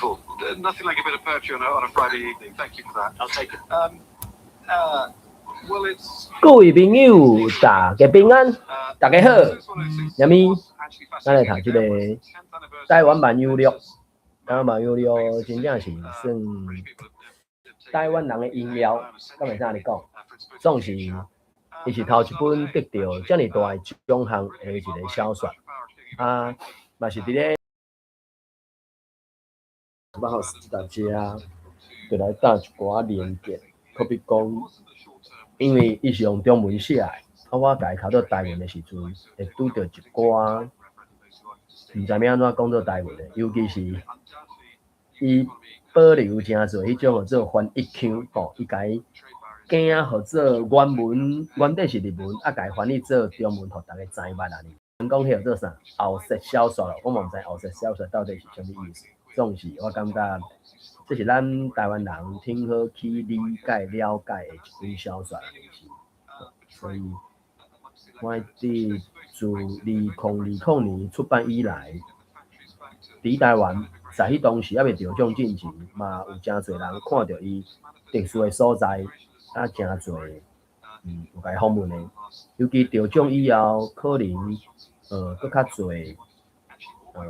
Beautiful. Nothing like a bit of poetry on a Friday evening. Thank you for that. I'll take it. Well, it's 各位朋友，大家平安，大家好。啥物？咱來讀這個台灣漫遊錄。台灣漫遊錄真正是算台灣人的榮耀，敢會使按呢講？總是，伊是頭一本得著遮爾大的獎項的一個小說。啊，嘛是佇咧捌大家就來搭一寡連結，可比講，因為伊是用中文寫的，啊，我共伊敲做台文的時陣，會拄著一寡毋知影按怎講做台文的，尤其是伊保留誠濟彼種叫做翻譯腔，吼，伊共伊驚號做原文原底是日文，啊，共伊翻譯做中文，予逐家知捌按呢。人講彼叫做啥？後設小說咯，我嘛毋知後設小說到底是啥物意思。總是我感覺，這是咱台灣人挺好去理解、了解的一本小說，是。所以，我佇自2020年出版以來，佇台灣在彼當時猶未得獎進前，嘛有誠濟人看著伊特殊的所在，啊，誠濟有共伊訪問的。尤其得獎以後，可能閣較濟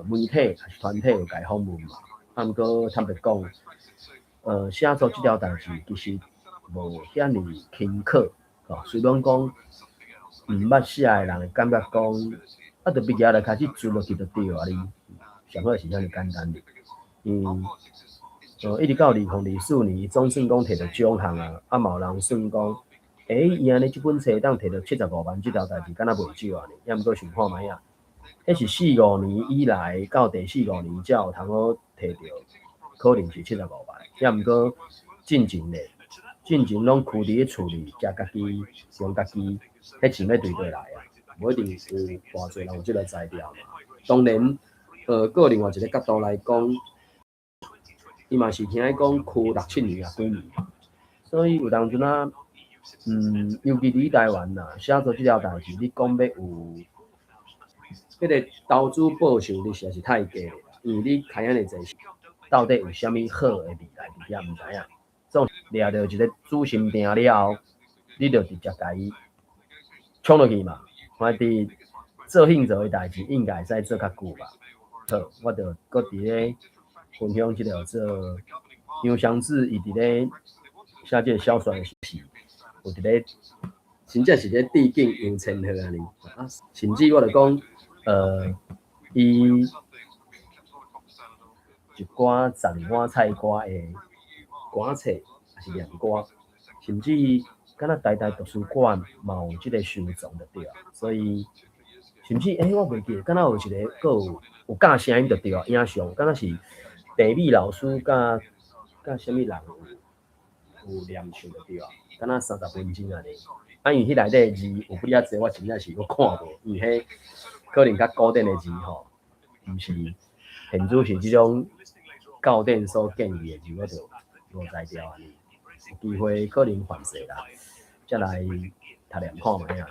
媒體抑是團體有共伊訪問嘛。啊，毋過坦白講，寫作這條代誌其實無遐爾輕巧，吼。雖然講毋捌寫的人會感覺講，啊，就畢業就開始做落去就對啊哩，上好是遐爾簡單的。一直到2024年，伊總算講摕著獎項啊，啊嘛有人算講，欸，伊按呢這本冊當摕著75萬，這條代誌敢若袂少按呢。抑毋過想看覓仔，彼是四五年以來到第四五年才有通好摕著，可能是七十五萬。抑毋過進前咧，進前攏囥佇咧厝裡食家己，用家己，彼錢欲對佗來啊？無一定有偌濟人有這個才調嘛。當然，閣另外一個角度來講，伊嘛是聽講箍六七年啊幾年，所以有當陣啊，尤其佇台灣啦，寫作這條代誌，你講欲有彼個投資報酬率實在是太低啦，因為你開遐爾濟，到底有啥物好的未來佇遐毋知影。總掠著一個主心病了後，你就直接共伊衝落去嘛。我佇做興做的代誌應該會使做較久吧。好，我就閣佇咧分享這個做楊雙子，伊佇咧寫這個小說的時，有佇咧真正是咧致敬楊千鶴按呢。啊，甚至我就講，伊一寡十二碗菜歌的歌冊，抑是念歌，甚至敢若台大圖書館嘛有這個收藏就對啊。所以，甚至欸，我袂記得，敢若有一個閣有有教聲音就對啊，影像敢若是鄭美老師佮佮啥物人有有念唱就對啊，敢若30分鐘按呢。啊，因為彼內底字有幾仔濟，我真正是閣看無，因為彼可能較古典的字吼，毋是現主是這種教典所建議的字，我就無才調按呢。有機會可能犯勢啦，才來讀念看覓仔。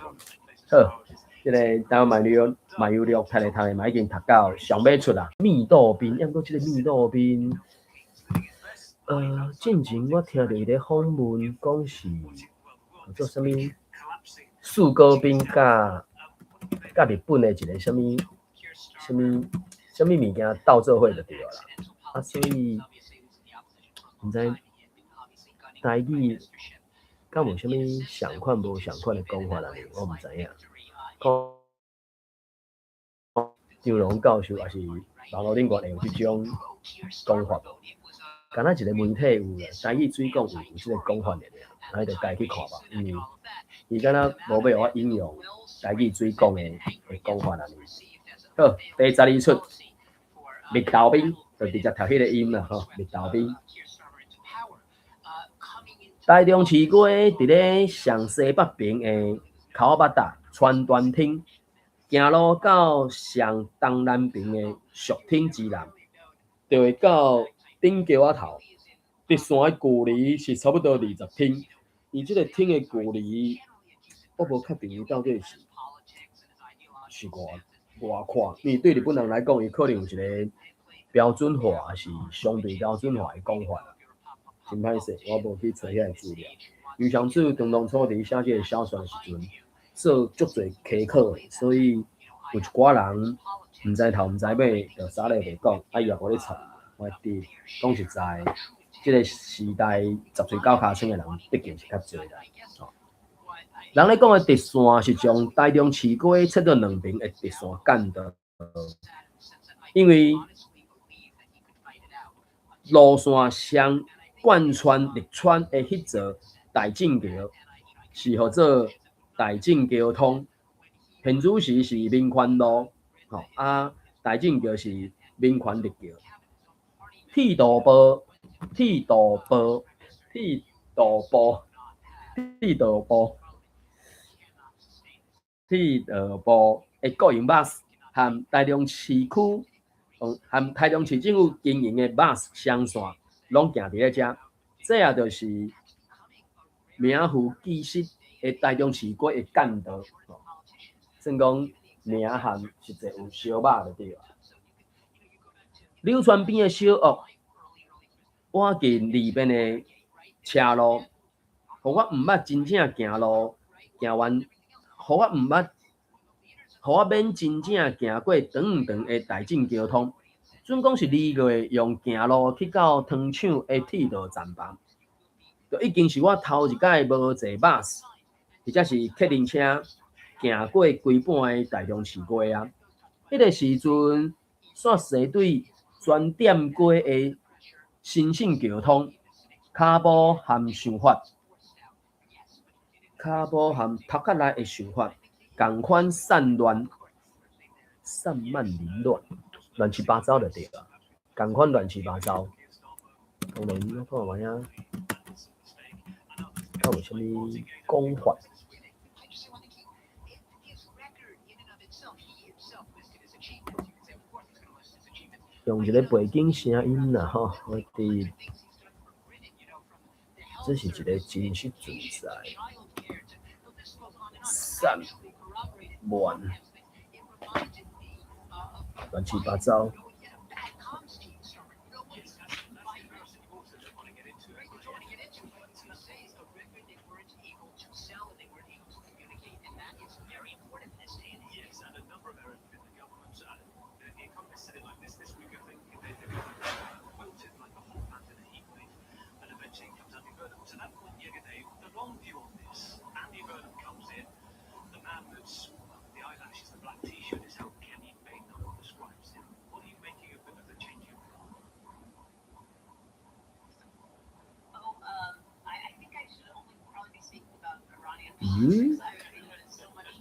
好，這個台灣漫遊漫遊錄讀來讀去嘛，已經讀到上尾出啦。蜜豆冰，抑毋過這個蜜豆冰，進前我聽著伊咧訪問講是叫做啥物四高冰佮佮日本的一個啥物啥物啥物物件鬥做伙就對啦。啊，所以毋知台語敢有啥物仝款無仝款的講法按呢？我毋知影。張龍教授抑是網路頂懸會有這種講法無？敢若一個媒體有啦，台語水講有這個講法爾爾，啊，你就家去看吧。因為伊敢若無欲予我引用台語水講的講法按呢。好，第12出，蜜豆冰，就直接讀彼個音啦吼，蜜豆冰。台中市街佇咧上西北爿的口巴達川端町，行路到上東南爿的石町之南，就會到頂橋仔頭。直線的距離是差不多20町。伊這個町的距離，我無確定伊到底是偌偌闊。因為對日本人來講，伊可能有一個標準化抑是相對標準化的講法。真歹勢，我無去揣遐个資料。余湘子當初佇寫這个小說的時陣，做足濟溪考的，所以有一寡人毋知頭毋知尾，就啥咧袂講，啊伊也無咧揣。我佇講實在，這个時代十喙九尻川的人，畢竟是較濟啦。吼，人咧講的直線是將台中市街切做兩邊的直線幹道，因為路線上貫穿綠川的彼座大正橋，是號做大正橋通。現此時是民權路，吼啊，大正橋是民權綠橋。鐵道部，鐵道部，鐵道部，鐵道部，鐵道部的國營巴士和台中市區，和台中市政府經營的巴士雙線，攏行佇咧遮。這也就是名副其實的台中市街的幹道。算講名和實際有相馬就對啦。柳川邊的小屋，倚近里邊的車路，予我毋捌真正行路行完，予我毋捌，予我免真正行過長長的大正橋通。準講是2月用行路去到糖廠的鐵道站房，就已經是我頭一擺無坐巴士，或者是客運車行過規半的台中市街啊。彼个時陣，煞踅對全店街的新生橋通，跤步和想法，跤步和頭殼內的想法，仝款散亂、散漫凌亂、亂七八糟就對啊，仝款亂七八糟。當然，我看覓仔，敢有啥物講法？用一个背景聲音啦，吼，我佇這是一个真實存在，散亂，亂七八糟。嗯？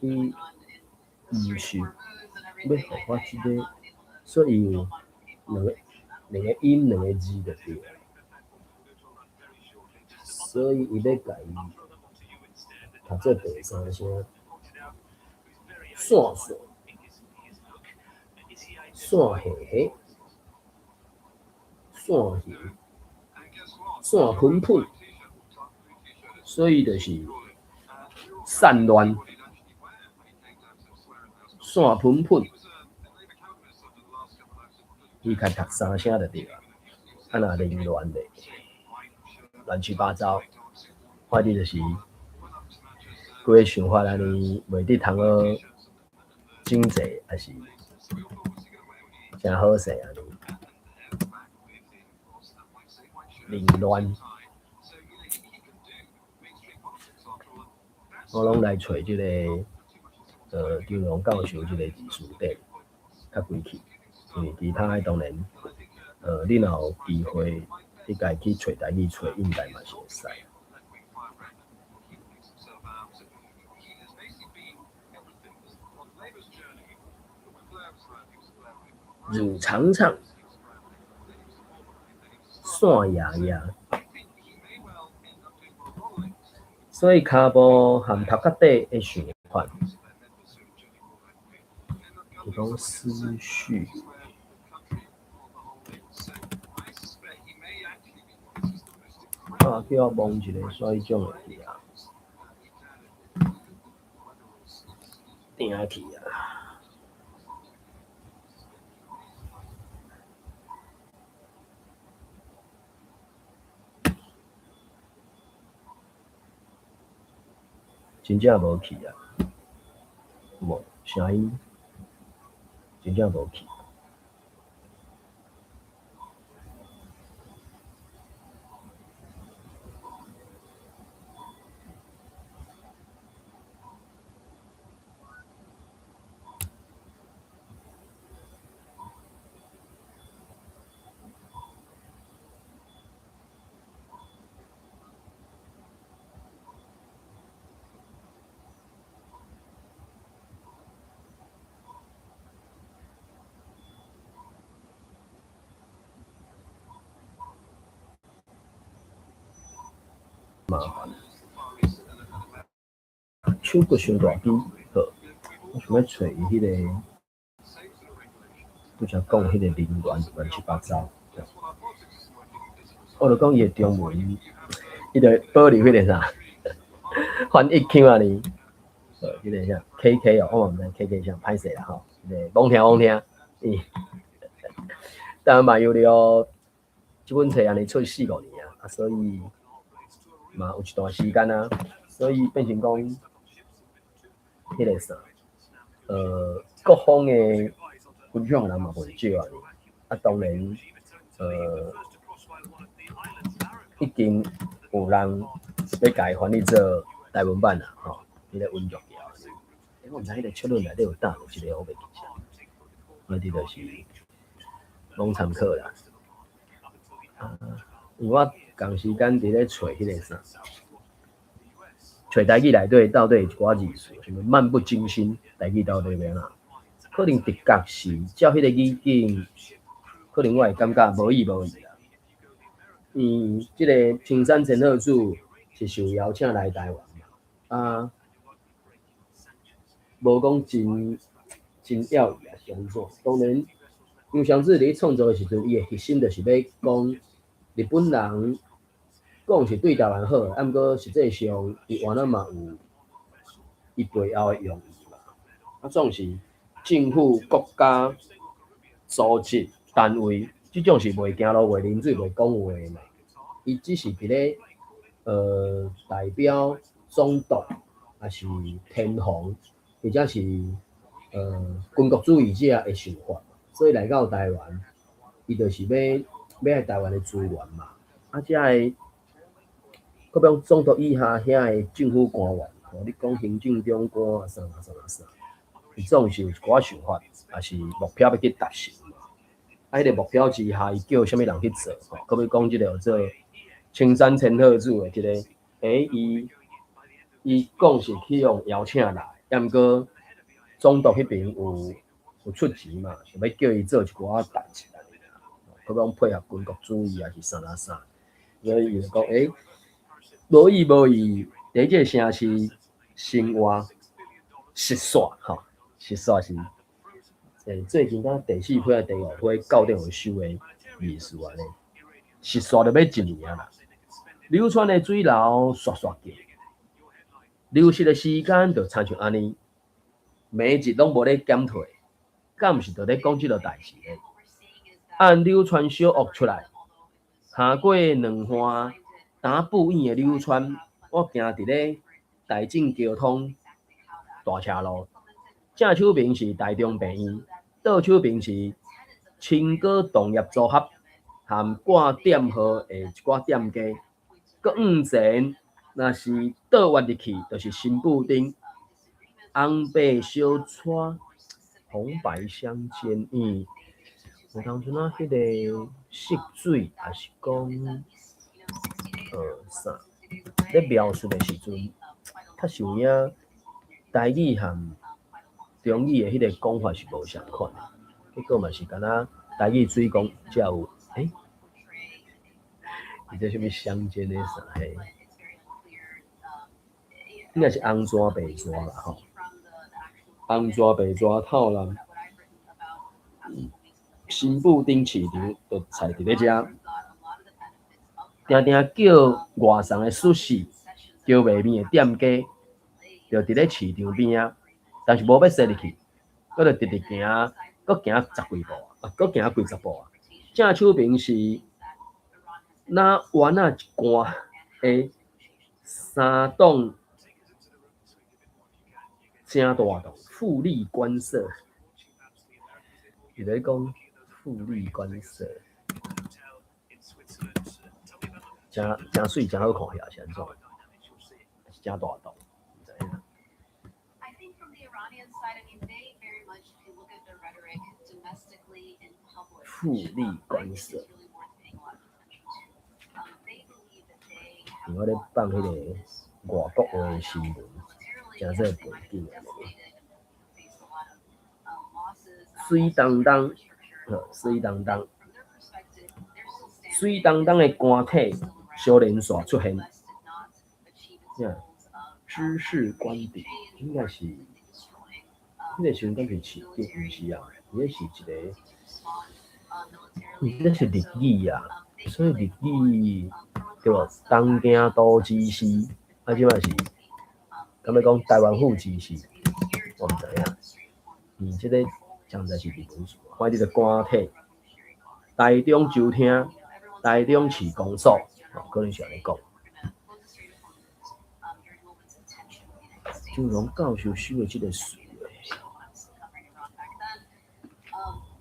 伊毋是欲予我這个，所以有兩个兩个音兩个字就對了。所以伊欲共伊讀做第三聲，線線，線下下，線形，線噴噴，所以就是散亂，線噴噴，伊較讀三聲就對啊。啊若凌亂咧，亂七八糟，反正就是規个想法按呢，袂得通好整齊，抑是誠好勢按呢。凌亂，我攏來揣這个張龍教授這个字詞典較規氣，因為其他的當然，你若有機會，你家己去揣台語揣應該嘛是會使。汝長長，線掖掖，所以跤步和頭殼底的想法，伊講思緒。啊！叫我摸一个啥物種會記啊？定去啊！真正無去啊，有無聲音？真正無去。麻煩，手骨傷大支，好，我想欲揣伊彼个，拄才講彼個人員亂七八糟，我就講伊的中文，伊就保留彼個啥，翻譯腔仔呢，彼個啥 KK 哦，我嘛毋知 KK 啥，歹勢啦吼，彼個罔聽罔聽，伊，但嘛有了，這本冊按呢出四五年啊，所以。嘛有一段時間啊，所以變成講，彼個啥，各方的分享的人嘛袂少啊。啊，當然，已經有人欲共伊翻譯做台文版啦，吼，彼個溫玉橋。欸，我毋知彼個評論內底有打無這個，我袂記得。反正就是攏參考啦。啊，因為我仝時間佇咧揣彼個啥，揣台語內底到底有一寡字詞，啥物漫不經心，台語到底欲按怎？可能直覺是照彼個語境，可能我會感覺無意無義啦。這个青山千鶴子是受邀請來台灣嘛，啊，無講真真要義啊，是按怎？當然，楊雙子佇咧創作的時陣，伊的核心就是欲講日本人講是對台灣好，啊，毋過實際上伊原來嘛有伊背後的用意嘛。啊，總是政府、國家、組織、單位，這種是袂行路、袂啉水、袂講話的嘛。伊只是佇咧代表總督，抑是天皇，或者是軍國主義者的想法，所以來到台灣，伊就是欲欲愛台灣的資源嘛。啊，遮个，閣比講總督以下遐个政府官員，吼，你講行政長官啊，啥啥啥啥，伊總是有一寡想法，抑是目標欲去達成嘛。啊，彼个目標之下，伊叫啥物人去做？吼，閣比講這个叫做青山千鶴子的這个，伊伊講是去予邀請來，啊，毋過總督彼爿有出錢嘛，想欲叫伊做一寡代誌按呢啦，閣講配合軍國主義抑是啥啦啥，所以伊就講，無意無義，佇這个城市生活失散吼，失散是，最近敢第四批、第五批教長收的意思按呢，失散就欲一年啊啦。流川的水流唰唰過，流失的時間就親像按呢，每一日攏無咧減退，敢毋是就咧講這个代誌咧？按柳川小學出來，下過兩岸打不遠的柳川，我行佇咧大眾交通大車路，正手邊是台中病院，倒手邊是青果同業組合含掛店號的一寡店家。閣往前，若是倒彎入去，就是新布丁紅白相撮，紅白相間。有當陣啊，彼个色水，抑是講啥，咧描述的時陣，較是有影台語和中語的彼个講法是無相仝的，結果嘛是敢若台語水講才有，伊這啥物相間的啥嘿？應該是紅紙白紙啦吼，紅紙白紙透人，新布丁市場就菜佇咧遮，定定叫外送的壽司，叫賣麵的店家，就佇咧市場邊仔，但是無欲踅入去，閣就直直行，閣行十幾步，啊，閣行幾十步啊。正手邊是若丸仔一罐的三檔誠大棟，富麗館舍，伊咧講富麗館舍，誠誠媠，誠好看遐是按怎？是誠大棟，毋知影。 I think from the Iranian side, I mean, they very much, if you look at their rhetoric domestically in public, 富麗觀舍。 I think it's really worth paying a lot of attention to. They believe that they 因為我咧放彼個外國話的新聞，誠做背景按呢。水當當，呵，水當當，水當當的官體小連線出現，呀，知事官邸應該是，彼個時陣敢是市長，毋是啊，伊彼是一個，伊這是日語啊，所以日語對無？東京都知事，啊，這擺是，敢欲講台灣府知事，我毋知影，伊這個將在是日本詞，反正這個官體，台中州廳，台中市公所，哦，可能是按呢講。周榮教授收的這個詞的。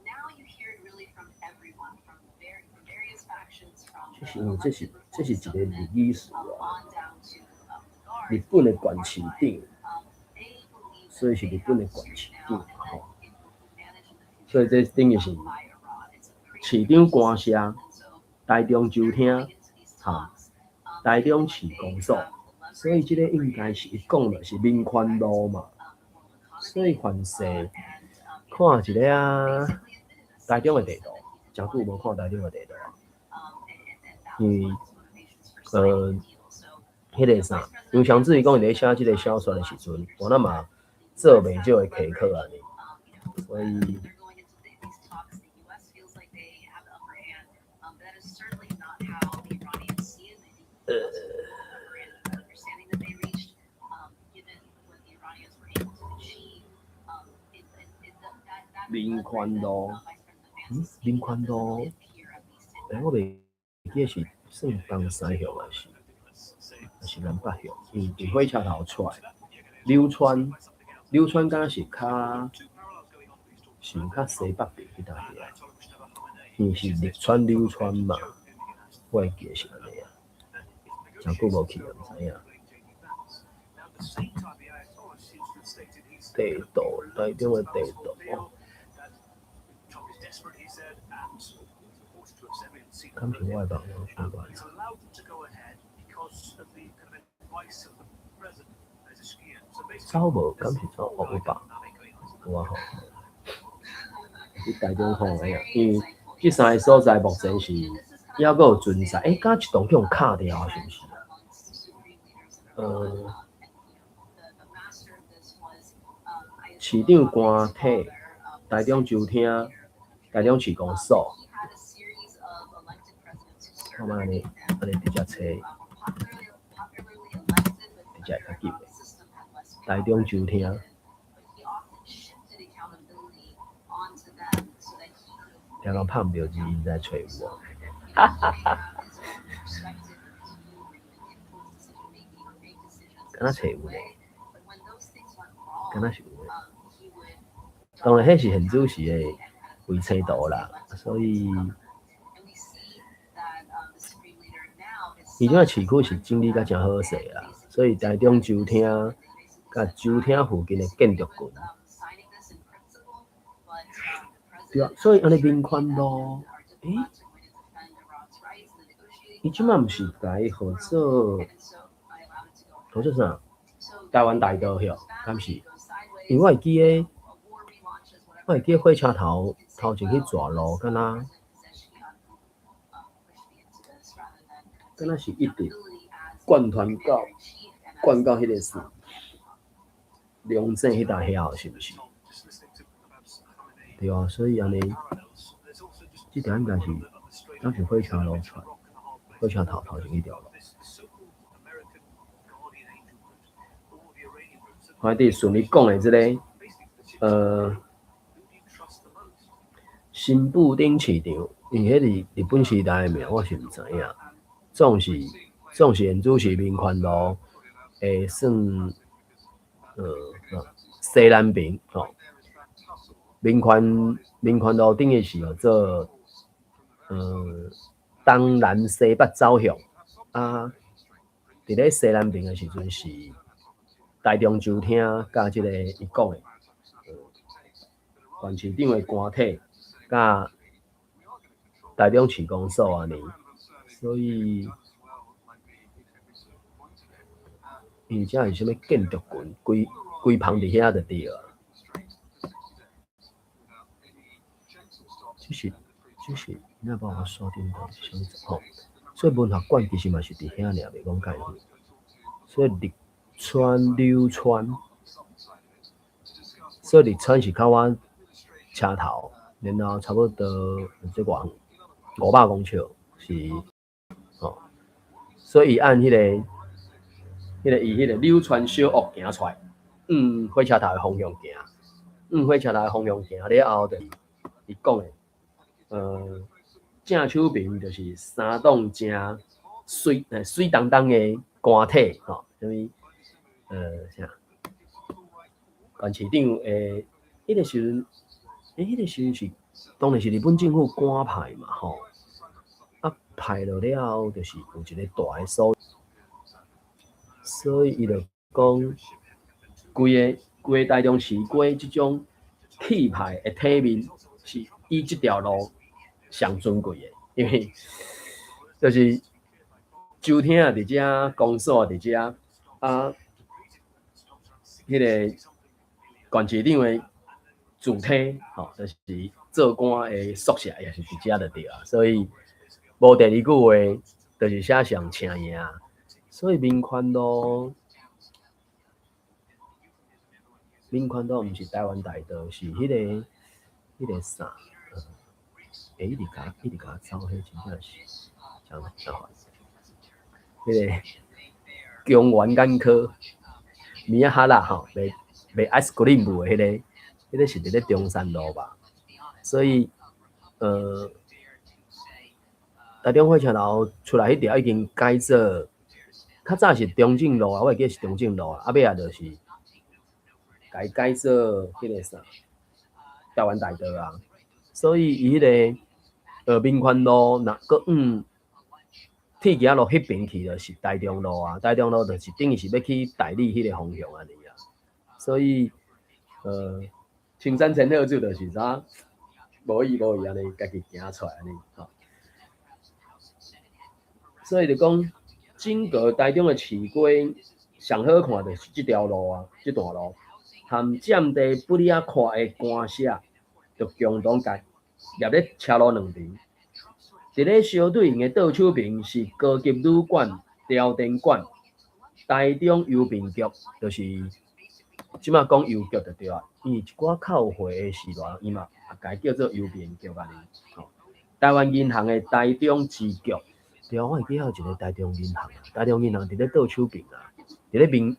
Now you hear it really from everyone, from various factions, from 這是因為這是一個日語詞啊，日本的縣市長，所以是日本的縣市長吼。所以這等於是市長官舍、台中州廳、哈、台中市公所，所以這個應該是伊講的是民權路嘛。所以凡勢看一下啊，台中的地圖，誠久無看台中的地圖啊。因為彼個啥，楊尚志伊講伊咧寫這個小說的時陣，我那嘛做袂少的溪考按呢，所以。民權路，民權路，我袂記得是算東西向還是南北向？因為佇火車頭出來，柳川，柳川敢若是較是較西北邊彼搭遐，因為是綠川柳川嘛，我會記得是按呢啊，誠久無去啊，毋知影。地圖，台中的地圖。敢是我的網路相關？走無？敢是走？哦，有吧？有啊吼。佇台中看覓啊？因為這三個所在目前是猶閣有存在。敢一棟去予敲掉是毋是？市長官邸、台中州廳、台中市公所。我按呢按呢直接揣，直接會較緊的。台中州廳。聽講拍毋著字，𪜶才揣有無？哈哈哈！敢若揣有呢？敢若是有的。當然，彼是現主時的衛星圖啦，所以，伊這個市區是整理甲誠好勢啦，所以台中州廳佮州廳附近的建築群，對啊，所以按呢民權路，伊這擺毋是共伊號做，號做啥？台灣大道許，敢是？因為我會記得火車頭頭前彼逝路，敢若是一直貫穿到彼個啥，龍井彼搭遐，是毋是？對啊，所以按呢，這條應該是，敢是火車路出來，火車頭頭前彼條路。反正順伊講的這個，新埔頂市場，因為彼是日本時代的名，我是毋知影。總是現主時民權路會算，西南爿吼，民權路頂的是叫做東南西北走向啊。佇咧西南爿的時陣是台中州廳佮這个伊講的，縣市長的官邸，佮台中市公所按呢，所以因這是啥物建築群，規規棚佇遐就對啊。這是，你若幫我刷頂頭是啥物吼？所以文學館其實嘛是佇遐爾，袂講介遠。所以綠川柳川，所以綠川是較我車頭，然後差不多這偌遠，500公尺是吼。所以伊按彼個柳川小屋行出來，往火車頭的方向行，往火車頭的方向行了後，就是伊講的，正手爿就是三棟誠媠媠當當的官邸吼，啥物啥？縣市長的彼個時陣，彼個時陣是當然是日本政府官派嘛吼，啊派落了後，就是有一個大的所，所以伊就講，規個台中市街這種氣派的體面，是以這條路上尊貴的，因為就是州廳也佇遮，公所也佇遮，啊，彼個縣市長的住廳，吼，就是做官的宿舍，也是佇遮就對啊。所以無第二句話，就是寫上請贏。所以民權路，民權路毋是台灣大道，是彼個啥？一直共我走，彼真正是誠誠煩。彼個公園眼科，米仔哈啦吼，賣 ice cream 的彼個是佇咧中山路吧？所以，台中火車頭出來彼條已經改做，較早是中正路啊，我會記得是中正路啊，啊尾仔就是共伊改做彼個啥台灣大道啊。所以伊彼個民權路若閣往鐵橋路彼邊去，就是台中路啊。台中路就是等於是欲去大里彼個方向按呢啊。所以，青山千鶴子就是啥，無意無意按呢，家己行出來按呢吼。所以就講，整個台中的市街上好看就是這條路啊，這段路，含佔地不哩仔闊的官舍，就共同共聶咧車路兩邊。佇咧相對應的倒手爿是高級旅館、調電館、台中郵便局，就是這馬講郵局就對啊。因為一寡較有歲的時代，伊嘛也共伊叫做郵便局按呢。吼，台灣銀行的台中支局，對啊，我會記得有一個台中銀行啊，台中銀行佇咧倒手爿啊，佇咧民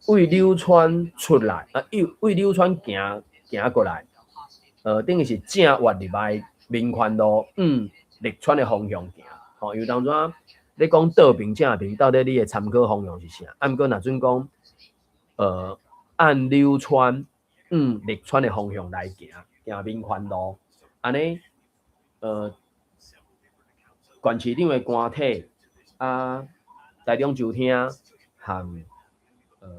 為柳川出來啊，為柳川行過來，等於是正越入來民權路往綠川的方向行，吼，因為當陣你講倒爿正爿，到底你的參考方向是啥？啊，毋過若準講，按柳川往綠川的方向來行，行民權路，按呢，縣市長的官邸啊，台中州廳和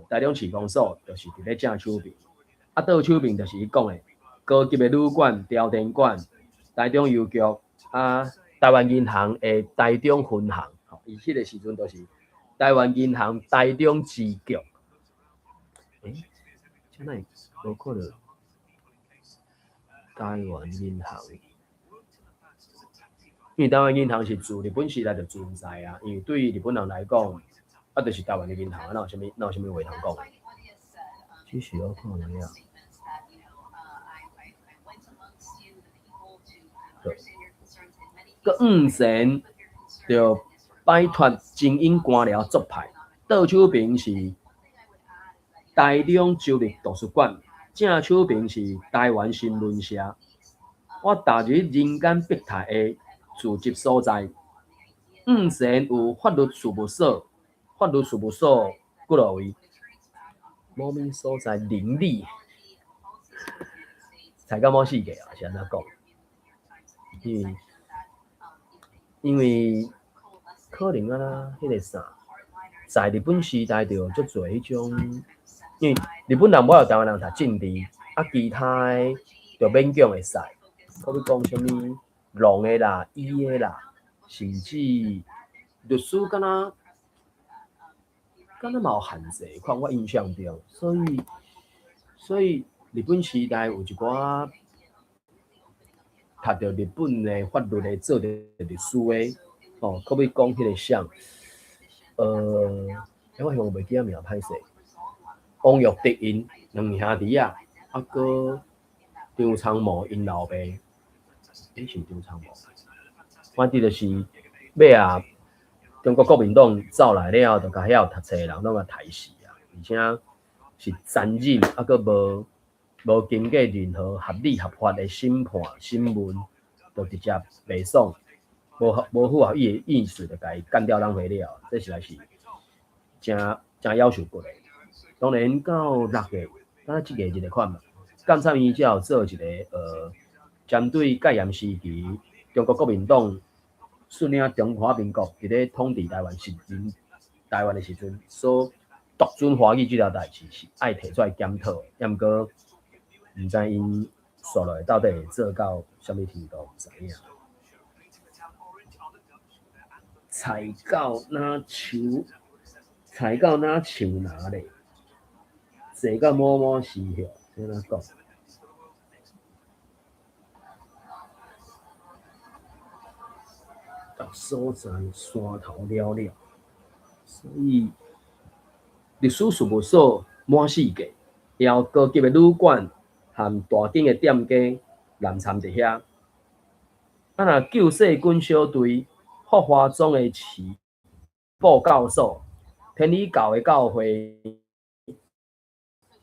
台中市公所，就是佇咧正手爿。啊，倒手爿就是伊講的高級的旅館、調電館、台中郵局啊，台灣銀行的台中分行。吼，伊彼個時陣就是台灣銀行台中支局。這哪會無看著台灣銀行？因為台灣銀行是自日本時代就存在啊，因為對日本人來講，啊，就是台灣的銀行啊，哪有啥物話通講？只是我看下。閣往前就擺脫精英官僚做派，倒手爿是台中州立圖書館，正手爿是台灣新聞社。我踏入人間百態的聚集所在。往前有法律事務所，法律事務所幾落位？某物所在林立，菜到無四界啊，是按怎講？因為可能啊，彼個啥，在日本時代就有足濟彼種，因為日本人無愛予台灣人讀政治，啊，其他的就勉強會使。好比講啥物農的啦、醫的啦，甚至律師敢若敢若嘛有限制款，我印象中，所以日本時代有一寡讀著日本的法律的做著律師的，吼，好比講彼個啥，欸，我想袂記得名，歹勢。王育德𪜶兩兄弟仔，啊，閣張昌謀𪜶老爸，欸，是毋張昌謀？反正就是尾仔中國國民黨走來了後，就共遐有讀冊的人攏共刣死啊，而且是殘忍，啊，閣無經過任何合理合法的審判審問，就直接袂爽，無符合伊的意思，就共伊幹掉浪費了，這實在是誠誠夭壽骨的。當然到6月，敢若這個日的款嘛，監察院才有做一個針對戒嚴時期中國國民黨率領中華民國佇咧統治台灣時陣，台灣的時陣，所獨尊華語這條代誌是愛提出來檢討的，抑毋過毋知𪜶紲落來到底會做到啥物程度，毋知影。菜到若樹，菜到若樹林咧，坐到某某時歇，按怎講？逐所在山頭了了，所以律師事務所滿世界，然後高級的旅館和大間的店家濫參佇遐。啊，若救世軍小隊、福華莊的市布教所、天理教的教會，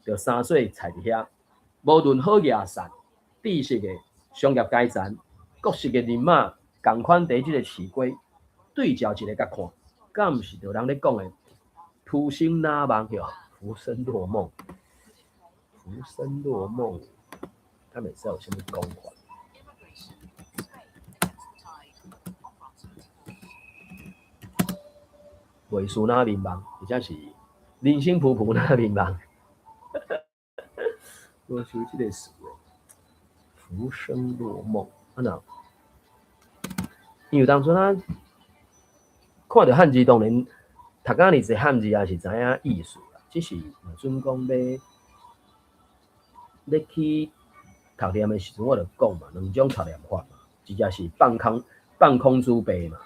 就三歲菜佇遐。無論好野散、知識的商業階層、各式的人馬，仝款佇這個市街對照一個共看，敢毋是著人咧講的浮生若夢哟，浮生若夢，浮生若夢，敢會使有啥物講法？袂輸那眠夢，或者是人生浮浮那眠夢。無想這個詞，浮生若夢，啊若，因為當初咱看著漢字，當然讀甲爾濟漢字也是知影意思啦，只是若準講欲去讀念的時陣，我就講嘛，兩種讀念法嘛，一隻是放空主白嘛，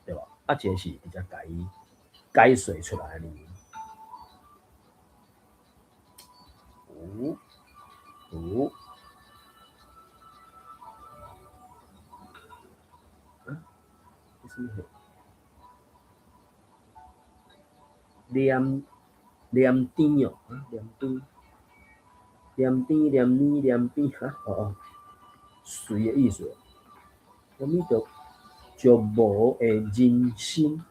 對無？啊，一個是直接共伊解說出來呢。有，啊，這啥物貨？念甜哦，啊，念甜，念甜，念黏，念甜，哈，哦哦，隨的意思。啥物叫就無的人生，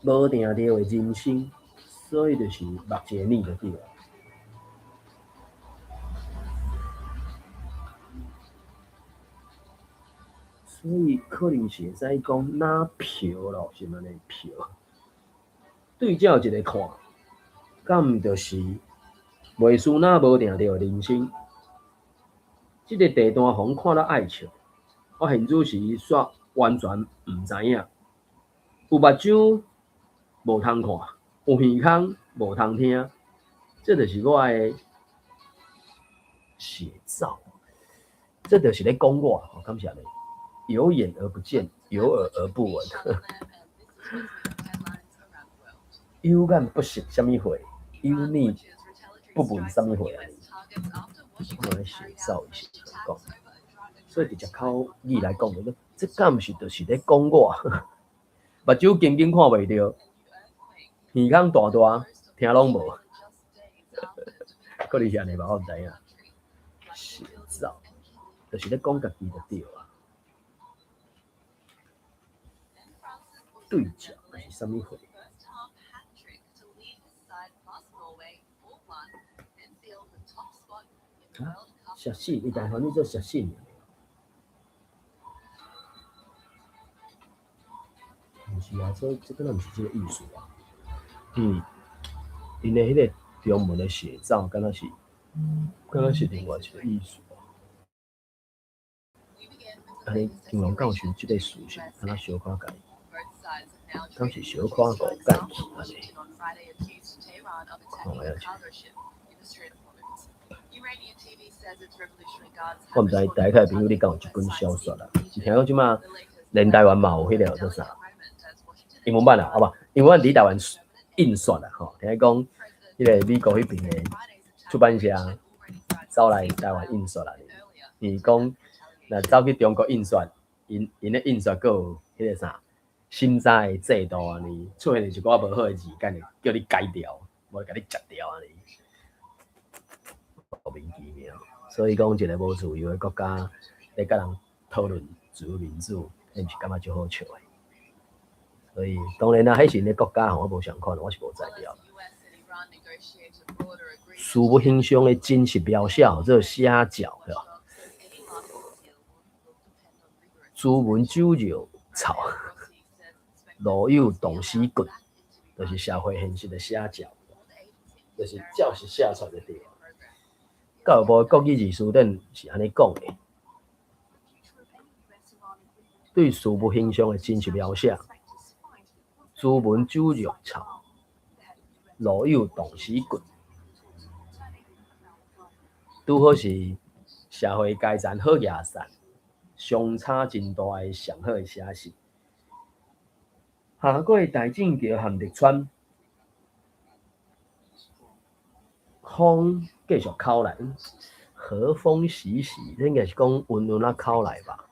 無定著的人生，所以就是目一个耳就對了。所以可能是會使講哪票咯，是毋按呢票？對照一个看，敢毋就是袂輸哪無定著的人生？這个地單予看了愛笑，我現此時煞完全毋知影。有目睭無通看，有耳孔無通聽，這就是我的寫照。這就是咧講我，感謝你。有眼而不見，有耳而不聞。有眼不識啥物貨，有耳不聞啥物貨。我來寫照伊是講，所以直接口語來講，就講這敢毋是就是咧講我？目睭緊緊看袂著，耳孔大大聽攏無，可能是按呢吧，我毋知影。寫照就是咧講家己就對啊。對照是啥物貨？啥？寫信，伊台翻譯做寫信。毋是啊，這敢若毋是這个意思啊。嗯，𪜶的彼个中文的寫照，敢若是另外一个意思啊。按呢，金龍教授這个事實，敢若小可共伊，敢是小可誤解去按呢？看覓仔者。我毋知台客的朋友你敢有這本小說啦？是聽講這馬連台灣嘛有彼個叫做啥？英文版啊，好無？英文版佇台灣印刷啦，吼。聽講彼個美國彼爿的出版社走來台灣印刷啦。伊講若走去中國印刷，𪜶𪜶咧印刷閣有彼個啥審查的制度按呢，出現一寡無好的字，敢會叫你改掉，無共你剪掉按呢。莫名其妙，所以講一个無自由的國家，咧佮人討論自由民主，彼毋是感覺足好笑的。所以當然啦，彼是𪜶的國家吼，我無相款，我是無才調。事物形象的真實描寫，號做寫照，對吧？朱文酒肉臭，路有凍死骨，就是社會現實的寫照，就是照實寫出來就對。教育部的國語字辭典是按呢講的：對事物形象的真實描寫，朱文酒肉臭，路有凍死骨，拄好是社會階層好額散，相差真大的上好的寫實。下過大正橋和綠川，風繼續口來，和風習習，這應該是講溫溫仔口來吧？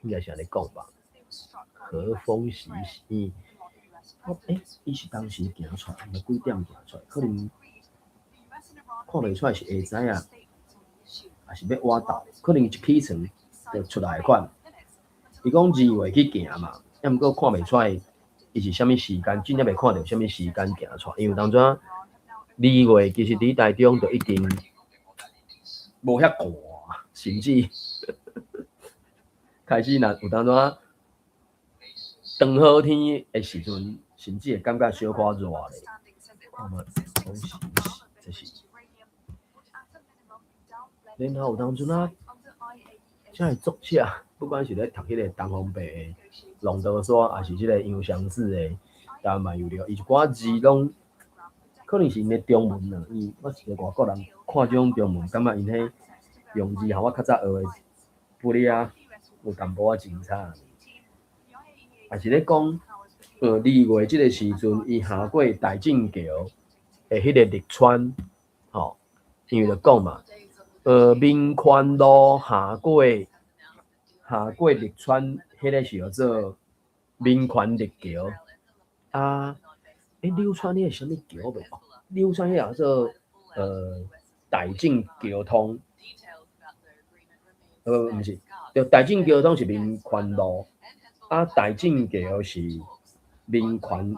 應該是按呢講吧？和風習習，欸，伊是當時行出來，幾點行出來？可能看袂出來是下早啊，抑是欲倚晝？可能一起床就出來款。伊講2月去行嘛，抑毋過看袂出來伊是啥物時間，真正袂看著啥物時間行出來，因為當陣二月其實佇台中就已經無遐寒，甚至開始若有當陣長好天的時陣，甚至會感覺小可熱咧。看覓，講是這是，然後有當陣啊，遮的作者，不管是咧讀彼個東方白的《浪淘沙》，抑是這个楊雙子的《台灣漫遊錄》，伊一寡字攏可能是𪜶的中文啊，因為我是個外國人，看這種中文，感覺𪜶彼用字和我較早學的不哩啊，有淡薄仔真差。也是咧講，二月這个時陣，伊行過大正橋的彼个綠川，吼，因為就講嘛，民權路下過綠川，彼个是叫做民權綠橋。啊，欸，柳川彼个是啥物橋袂？柳川彼個叫做大正橋通，毋是，對，大正橋通是民權路，啊，大正橋是民權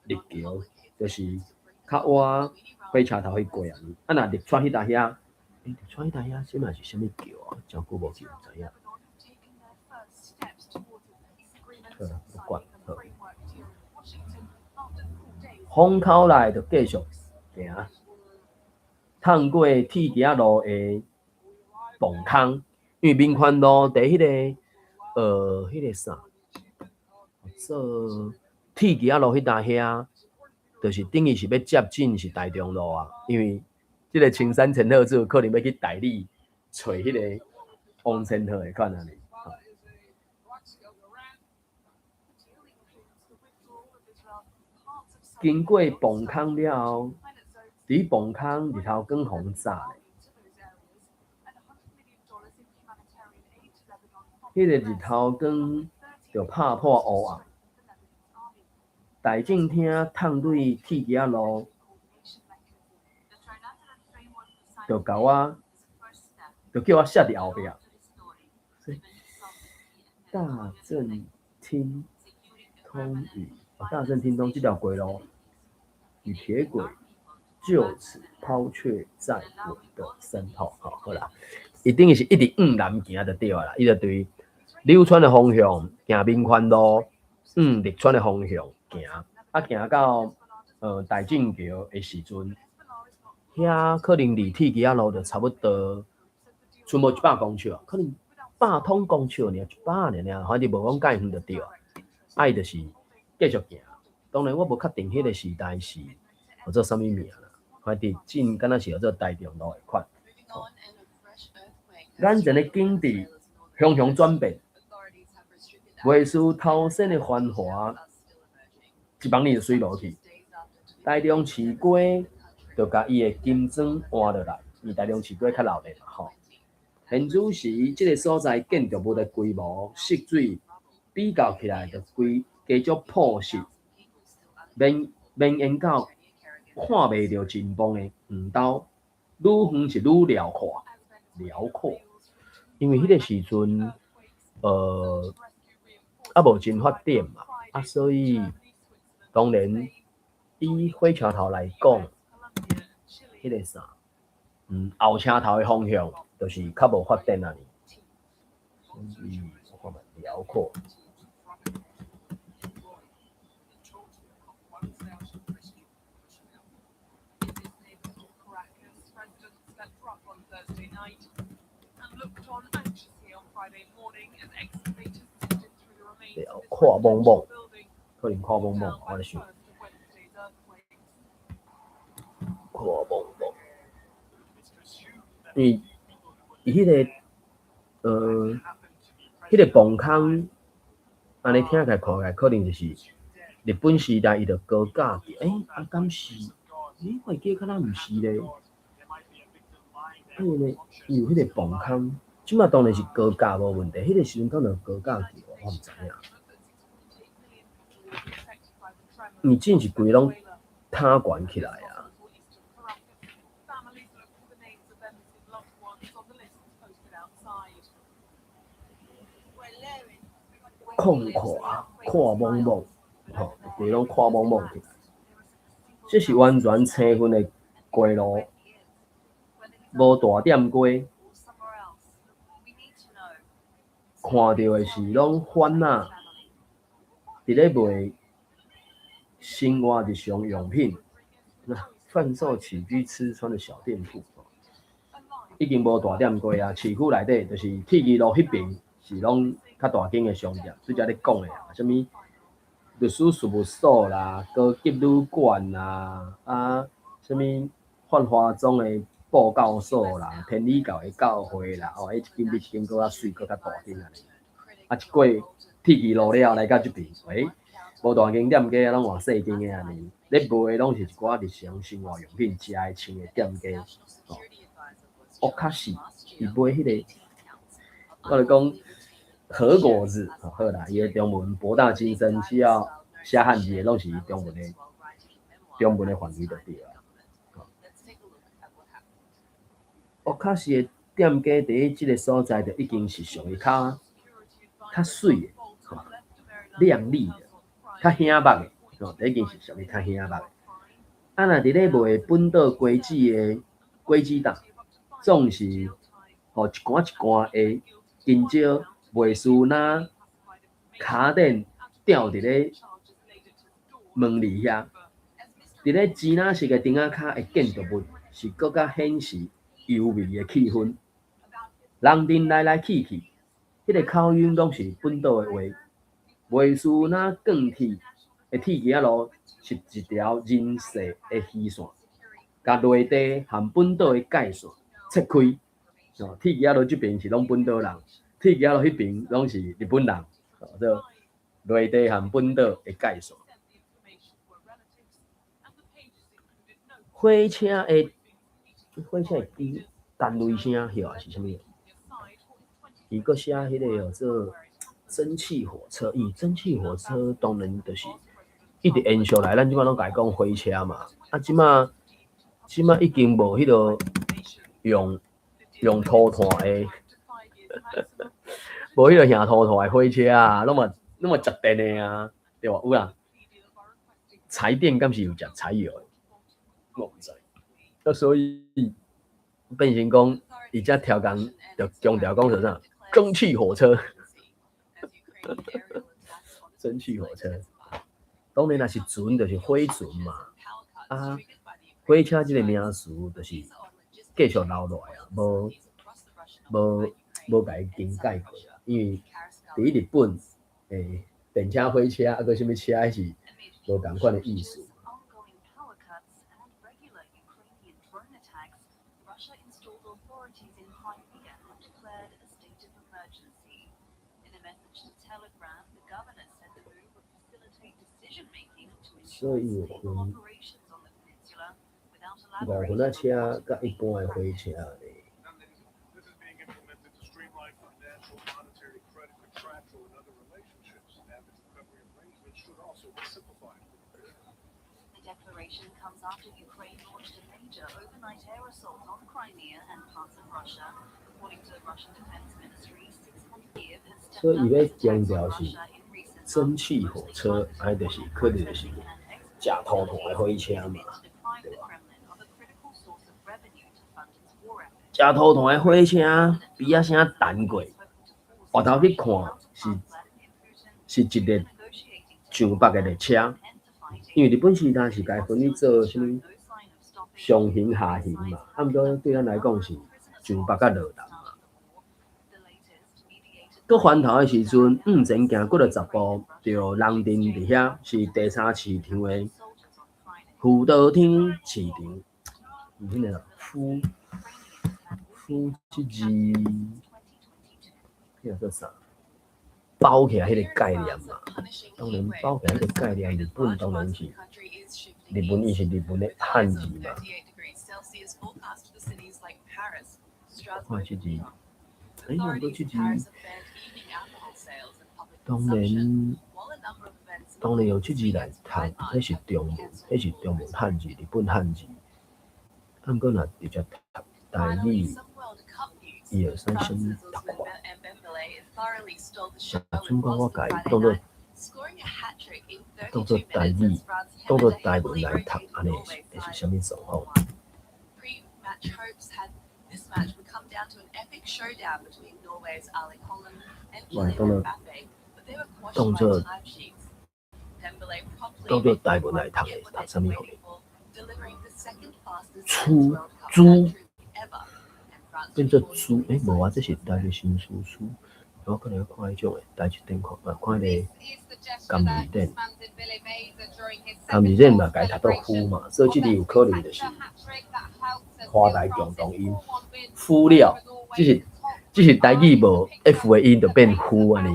綠橋，就是較倚火車頭彼過啊。啊，若綠川彼搭遐，欸，綠川彼搭遐，這嘛是啥物橋啊？真久無去，毋知影。好啦，不管，好。風口來就繼續行，趟過鐵枝仔路的磅空，因為民權路佇彼個啥，做鐵枝仔路彼搭遐，就是等於是欲接近是大中路啊。因為這个青山陳赫住可能欲去大理揣彼个王千鶴的款按呢。經過磅空了後，佇磅空日頭光予人炸咧。彼个日頭光就拍破烏暗。大正廳探對鐵枝仔路，就共我，就叫我寫佇後壁。大正廳通與大正廳通這條過路與鐵軌，就此拋卻在我的身後。好，好啦，伊等於是一直向南行就對啦，伊就對柳川的方向行民權路，向綠川的方向行，啊行到大正橋的時陣，遐可能離鐵枝仔路就差不多，賰無100公尺啊，可能100通公尺爾，100爾爾，反正無講介遠就對啊。啊，伊就是繼續行。當然我無確定彼個時代是號做啥物名啦，反正真敢若是號做台中路的款。眼前的景致雄雄轉變，袂輸頭先的繁華，一網你就媠落去。台中市街就共伊的金磚換落來，因為台中市街較鬧熱嘛吼。現此時，這个所在建築物的規模、色水比較起來，就規加足樸實，綿綿延到看袂著盡頭的遠兜，愈遠是愈遼闊，遼闊。因為彼个時陣，猶無真發展嘛，啊，所以當然以火車頭來講，彼个啥，後車頭的方向就是較無發展啊。所以我看覓遼闊。遼闊莽莽，可能闊莽莽，我咧想。闊莽莽，因為伊彼个磅空，按呢聽起來看起來，可能就是日本時代伊就高架橋，啊，敢是？我會記得敢若毋是咧。因為伊有彼个磅空，這馬當然是高架無問題，彼个時陣敢若高架橋，我毋知影。因為真是規攏塌懸起來啊！曠闊闊莽莽，吼，規攏闊莽莽起來。這是完全青雲的街路，無大店街，看著的是攏販仔，佇咧賣生活日常用品，販售起居吃穿的小店鋪，已經無大店街啊。市區內底就是鐵枝路彼爿是攏較大間的商店，拄才咧講的啊，啥物律師事務所啦、高級旅館啦、啊，啥物泛華莊的布教所啦、天理教的教會啦，哦，彼一間比一間閣較媠，閣較大間按呢。啊，一過鐵枝路了，來到這爿，欸，無大間店家，攏換細間的按呢。咧賣的攏是一寡日常生活用品、食的、穿的店家。哦，哦，較是伊賣彼个，我咧講和果子，好啦，伊的中文博大精深，只要寫漢字的攏是中文的範圍就對啊。哦，較是的店家佇咧這个所在，就已經是屬於較較媠的、靚麗的、較顯目的，吼，已經是屬於較顯目的。啊，若佇咧賣本島瓜子的瓜子檔，總是予一罐一罐的香蕉，袂輸若跤頂吊佇咧門裡遐。佇咧支那式的燈仔跤的建築物，是閣較顯示幽微的氣氛。人陣來來去去，彼个口音攏是本島的話，袂輸若轉去的鐵枝仔路是一條人世的虛線，共內地和本島的界線切開。哦，鐵枝仔路這爿是攏本島人，鐵枝仔路彼爿攏是日本人，做內地和本島的界線。火車的機單雷聲，曉是啥物？伊閣寫彼个叫做蒸汽火車，因為蒸汽火車當然就是一直延續來，咱這馬攏共伊講火車嘛。啊，這馬已經無彼个用塗炭的，無彼个現塗炭的火車啊，攏嘛食電的啊，對無？有啦，柴電敢是有食柴油的？我毋知。啊，所以變成講，伊才超工就強調講說啥？蒸汽火車，蒸汽火車。當然若是船，就是火船嘛。啊，火車這個名詞就是繼續留落來啊，無無無共伊更改過啊。因為佇日本，電車、火車啊，閣啥物車，彼是無仝款的意思。 Ongoing power cuts and regular Ukrainian drone attacks, Russia installed authorities in Crimea have declared a state of emergency. In a message to Telegram, the governor said the move would facilitate decision making to 所 ensure 以有 stable 分 operations on the peninsula without 五分仔車佮一般的火車咧。 This is being implemented to streamline financial, monetary, credit, contractual, and other relationships. Damage recovery arrangements should also be simplified. The declaration comes after Ukraine launched a major overnight air assault on Crimea and parts of Russia. According to the Russian Defense Ministry, 600 Kiev has stepped 所以伊欲強調是蒸汽火車，啊，就是可能就是食塗炭的火車嘛，對吧？食塗炭的火車，咇仔聲彈過，回頭去看是是一列上北的列車，因為日本時代是共伊分去做啥物上行下行嘛，啊，毋過對咱來講是上北佮落南嘛。閣翻頭的時陣，向前行幾若十步，就人陣佇遐是第三市場的福島町市場，有彼个夫夫這字，彼個叫啥？包起來彼个概念嘛，當然包起來彼個概念，日本當然是日本，伊是日本的漢字嘛。看這字，毋過這字，當然當然用這字來讀，彼是中文，彼是中文漢字，日本漢字。啊，毋過若直接讀台語，伊會使啥物讀法？準講我共伊當做台語，當做台文來讀，按呢會是啥物狀況？ This match would come down to an epic showdown between Norway's Erling Haaland and 哇， Kylian 當做 Mbappe, but they were quashed 當做 by timesheets. Dembele promptly 當做台文來讀的，讀啥物貨？ delivering the second fastest 出 World Cup 豬 hat-trick ever. And France 變做豬，無啊，這是台語新書書，我可能要看彼種的，台一頂看，啊，看彼個甘字典，甘字典嘛，共伊讀做夫嘛，所以這裡有可能就是華台共同音，夫了，只是台語無 F 的音就變夫按呢。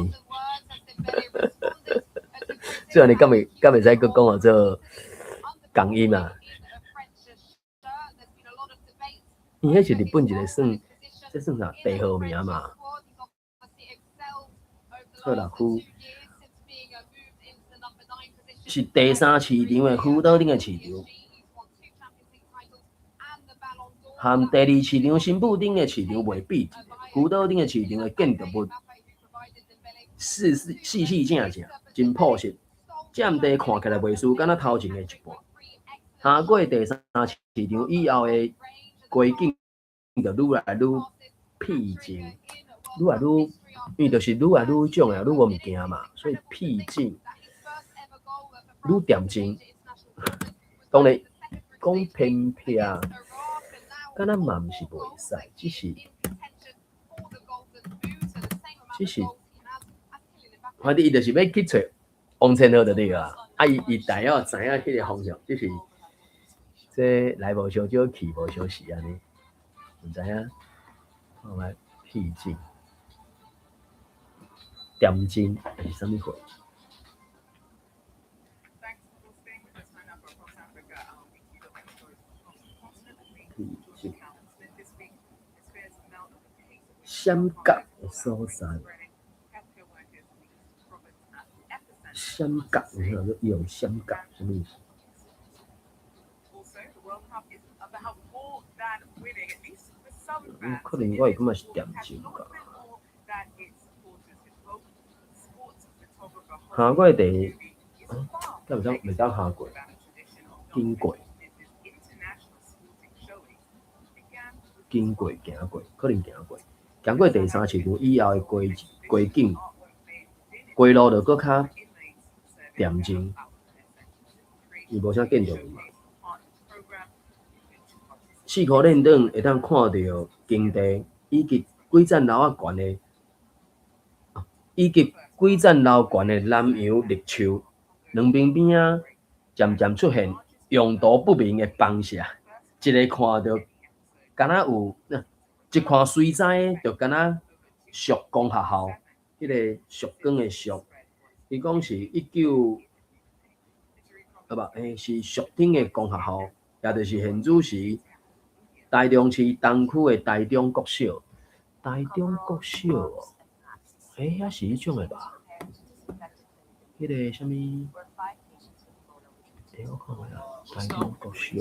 所以按呢，敢會使閣講號做共音啊？伊彼是日本一個算，這算啥地號名嘛？策六區是第三市場的福島町的市場，和第二市場新埔町的市場袂比。福島町的市場的建築物，四四四四正正，真樸實，佔地看起來袂輸，敢若頭前的一半。行過第三市場以後的街景就愈來愈僻靜，愈來愈，因為就是愈來愈種的，愈無物件嘛，所以僻靜，愈恬靜。當然講偏僻，敢若嘛毋是袂使，只是，反正伊就是欲去揣王千鹤就對啊。啊，伊大約知影彼个方向，只是這來無相少，去無相時按呢，毋知影。看覓僻靜、恬靜是啥物貨？ Thanks for staying with us right now for Across Africa, our weekly look at stories across the continent. And we 僻靜。 Callum Smith this week. As fears mount of the pace at which 閃角的所在， healthcare workers in the Eastern Province at the epicenter. 閃角，有啥叫用閃角？啥物意思？ Also, the World Cup is about more than winning, at least for some 嗯 fans. 可能我會感覺是恬靜吧。 More than its supporters. Sports photographer 行過第，啊，敢毋知袂當行過，經過。 international sporting show 經過行過，可能行過，行過第三市場以後的街街景，街路就閣較恬靜，伊無啥建築物嘛。四箍輾轉會當看著耕地，以及幾層樓仔懸的，以及幾層樓懸的南洋栗樹，兩邊邊仔漸漸出現用途不明的房舍，一个看著敢若有，一看隨知就敢若曙光學校，彼个曙光的曙，伊講是一九，啊無，是蜀町的公學校，也就是現此時台中市東區的台中國小，台中國小哦，遐是彼種的吧？彼个啥物？我看覓啊，台中國小。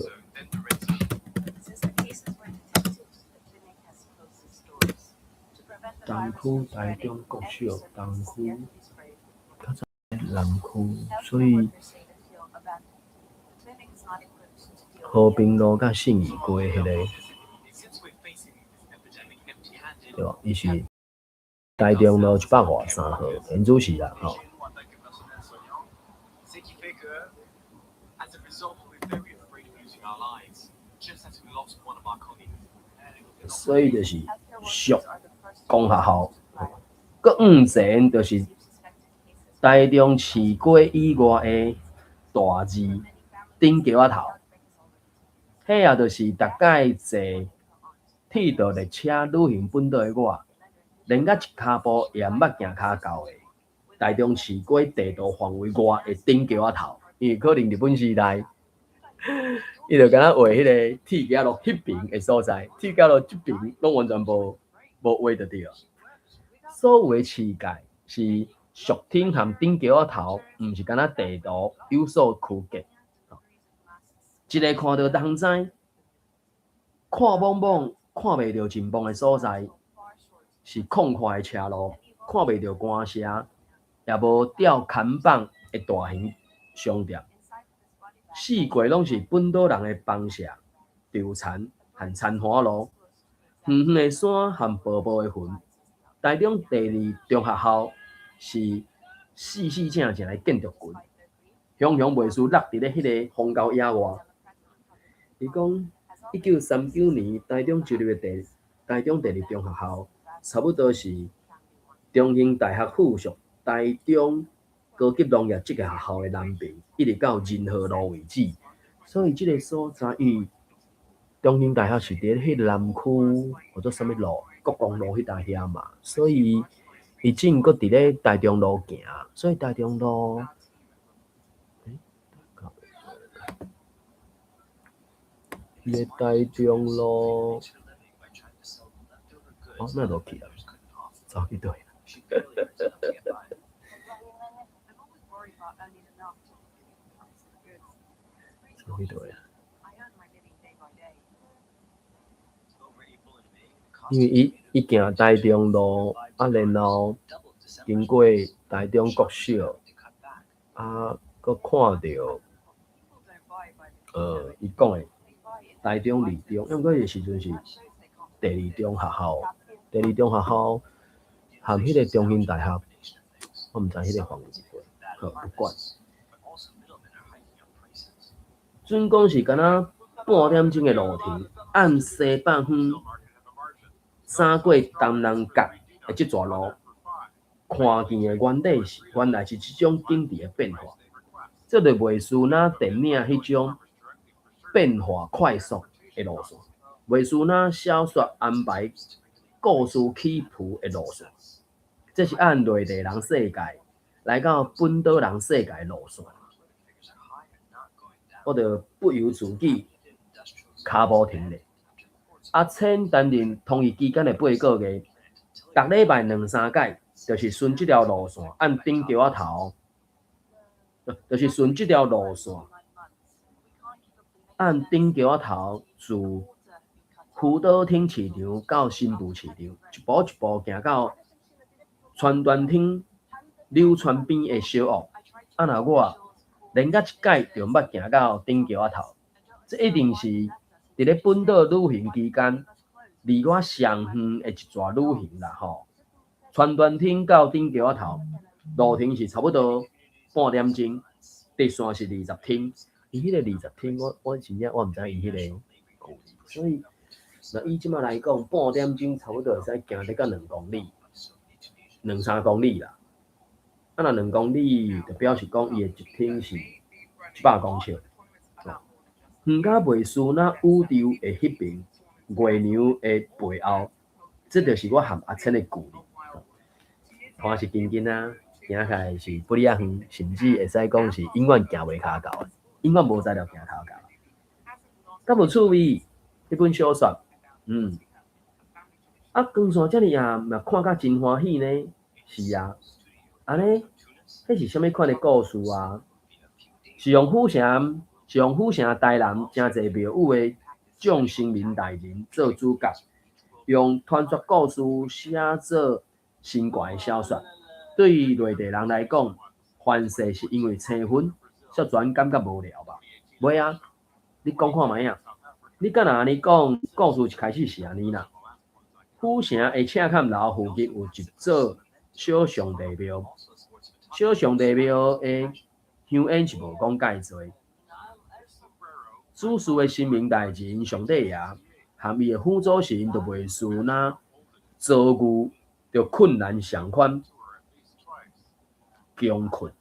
Since the cases were detected, the clinic has closed its doors. To prevent the 東 virus 區 from 台 spreading, 中國 every 小， surface 東 is 區 carefully sprayed with 較早南區， Healthcare 所以 workers say they feel abandoned. The clinic is not equipped to deal 和 with the 平路佮信義街彼个， Since we're facing this epidemic empty-handed, 對無？伊是台中路153號，現此時啦吼。 Ce qui fait que, as a result, we're very afraid of losing our lives, just as we lost one of our colleagues. 所以就是 Healthcare 屬 workers are the first to 公學校 report to virus. 閣往前就是 Suspected cases 台中市街以外的大字頂橋仔頭，彼也就是逐擺坐鐵道列車旅行本島的我，連甲一跤步也毋捌行跤到的台中市街地圖範圍外的頂橋仔頭，因為可能日本時代，伊就敢若畫彼個鐵橋路彼爿的所在，鐵橋路這爿攏完全無無畫就對。所有的市界是蜀町和頂橋仔頭，毋是敢若地圖有所區隔。一个看著東知，看茫茫看袂著盡望的所在，是空曠的車路，看袂著官舍，也無吊看板的大型商店。四界攏是本島人的房舍、稻田和田岸路，遠遠的山和薄薄的雲。台中第二中學校是四四正正的建築群，雄雄袂輸落佇咧彼个荒郊野外。伊講，1939年台中設立的台中第二中學校，差不多是中興大學附屬台中高級農業職業學校的南邊，一直到仁和路為止。所以這个所在，因為中興大學是佇咧彼南區或者啥物路，國光路彼搭遐嘛，所以伊正閣佇咧台中路行，所以台中路，欸，伊的台中路，哦，哪落去啊？走去佗？ I'm always worried about earning enough to pay the price of the goods. 走去佗啊？ I earn my living day by day. 因為伊伊行台中路，啊，然後經過台中國小，啊，閣看著， People don't buy by the 伊講的 they buy in 台中二中，因為彼个時陣是 That shows they can't 第二中學校，第二中學校含彼個中興大學，我毋知彼個範圍是佗，好不管。準講是敢若半點鐘的路程，按西北方三過東南角的這逝路，看見的原底是原來是這種景致的變化。這就袂輸若電影彼種變化快速的路線，袂輸若小說安排故事起伏的路線。這是按內地人世界來到本島人世界的路線。我就不由自己跤步停咧。阿千擔任通譯期間的八個月，逐禮拜兩三擺，就是順這條路線，按頂橋仔頭，就是順這條路線，按頂橋仔頭自福島町市場到新埔市場，一步一步行到川端町柳川邊的小屋。啊，若我連甲一擺就毋捌行到頂橋仔頭，這一定是佇咧本島旅行期間，離我上遠的一逝旅行啦吼。川端町到頂橋仔頭，路程是差不多半點鐘，直線是20天。伊彼個二十天，我真正我毋知伊彼個距離，所以若以這馬來講，半點鐘差不多會使行得到2公里，兩三公里啦。啊，若兩公里，就表示講伊的一天是100公尺。遠甲袂輸若宇宙的彼邊，月娘的背後，這就是我和阿千的距離。看是近近啊，行起來是不哩仔遠，甚至會使講是永遠行袂跤到的，永遠無材料行跤到。敢有趣味？彼本小說，啊，光線遮爾暗，嘛看甲真歡喜呢。是啊，按呢，彼是啥物款的故事啊？是用府城台南誠濟廟宇的眾神明大人做主角，用傳說故事寫做神怪的小說。對於內地人來講，凡世是因為生分，才全感覺無聊吧？袂啊，你講看覓仔？你敢若按呢講，故事一開始是按呢啦。府城的赤崁樓附近有一座小上帝廟，小上帝廟的香煙是無講蓋濟。主事的神明大人上帝爺，和伊的輔佐神就袂輸若遭遇著困難相款，窮困，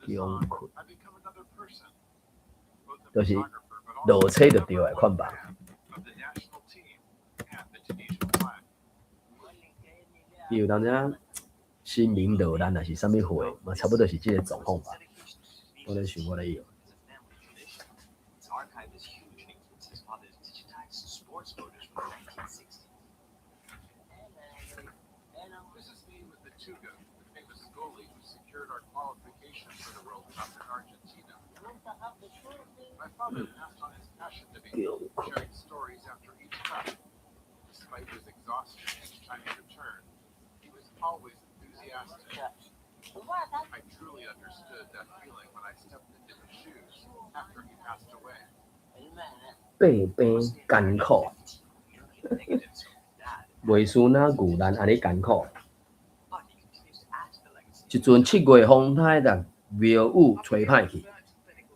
窮困，就是落車就對的款吧。伊有當時神明落難，抑是啥物貨嘛，差不多是這个狀況吧。我咧想，我咧用。爬冰艱苦，袂輸若牛難按呢艱苦。一陣7月風颱，共廟宇吹歹去，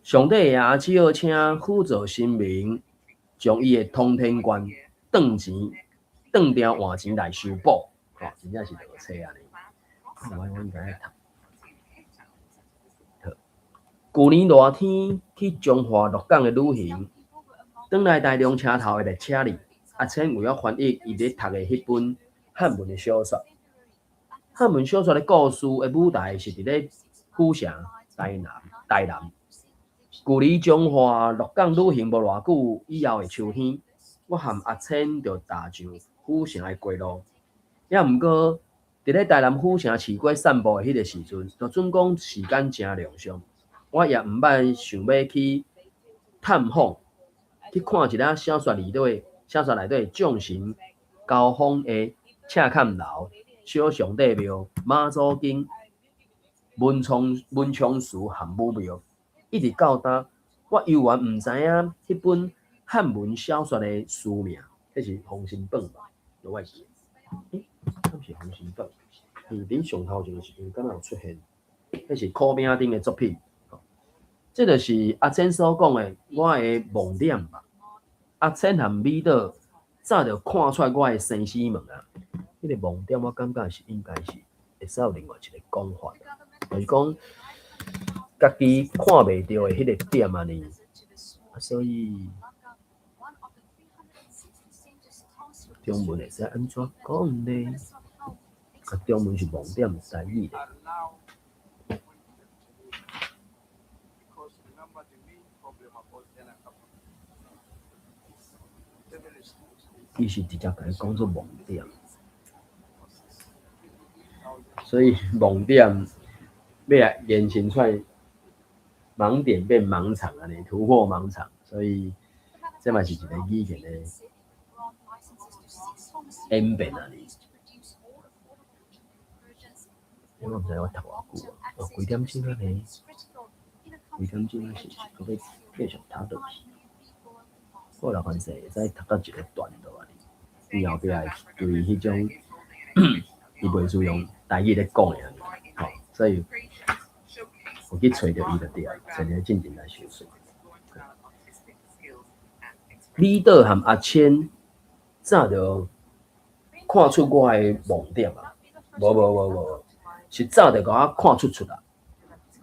上帝爺只好請輔佐神明，將伊的通天冠當錢當掉換錢來修補。吼，真正是落車按呢。我應該愛讀。好，舊年熱天去彰化鹿港的旅行，轉來台中車頭的列車裡，阿千為了翻譯伊咧讀的彼本漢文的小說。漢文小說的故事的舞台是佇咧府城台南。台南，舊年彰化鹿港旅行無偌久以後的秋天，我和阿千就踏上府城的街路。抑毋過，佇咧台南府城市街散步的彼个時陣，就準講時間誠冗長，我也毋捌想欲去探訪，去看一下小說內底眾神交鋒的赤崁樓、小上帝廟、媽祖宮、文昌祠和武廟，一直到今，我猶原毋知影彼本漢文小說的書名，彼是《封神榜》吧？我會記。欸，敢是《封神榜》？伊佇上頭前的時陣，敢若有出現？彼是苦餅頂的作品。這就是阿千所講的我的盲點吧。阿千和美島早就看出我的生死門啊！彼個盲點，我感覺是應該是會使有另外一個講法，就是講家己看袂著的彼個點按呢。所以中文會使按怎講呢？啊，中文是盲點台語咧。伊是直接共伊講做盲點，所以盲點欲來延伸出來，盲點變盲場按呢，突破盲場，所以這嘛是一個語言的演變按呢。我毋知我讀偌久啊，哦，幾點鐘啊呢？幾點鐘啊？是閣欲繼續讀落去？好啦，反正會使讀到一個段落按呢。伊後壁對彼種，伊袂輸用台語咧講的按呢，吼，所以有去揣著伊就對啊，揣著進前來相信。李導和阿千早就看出我的盲點啊！無無無無，是早就共我看出出啊！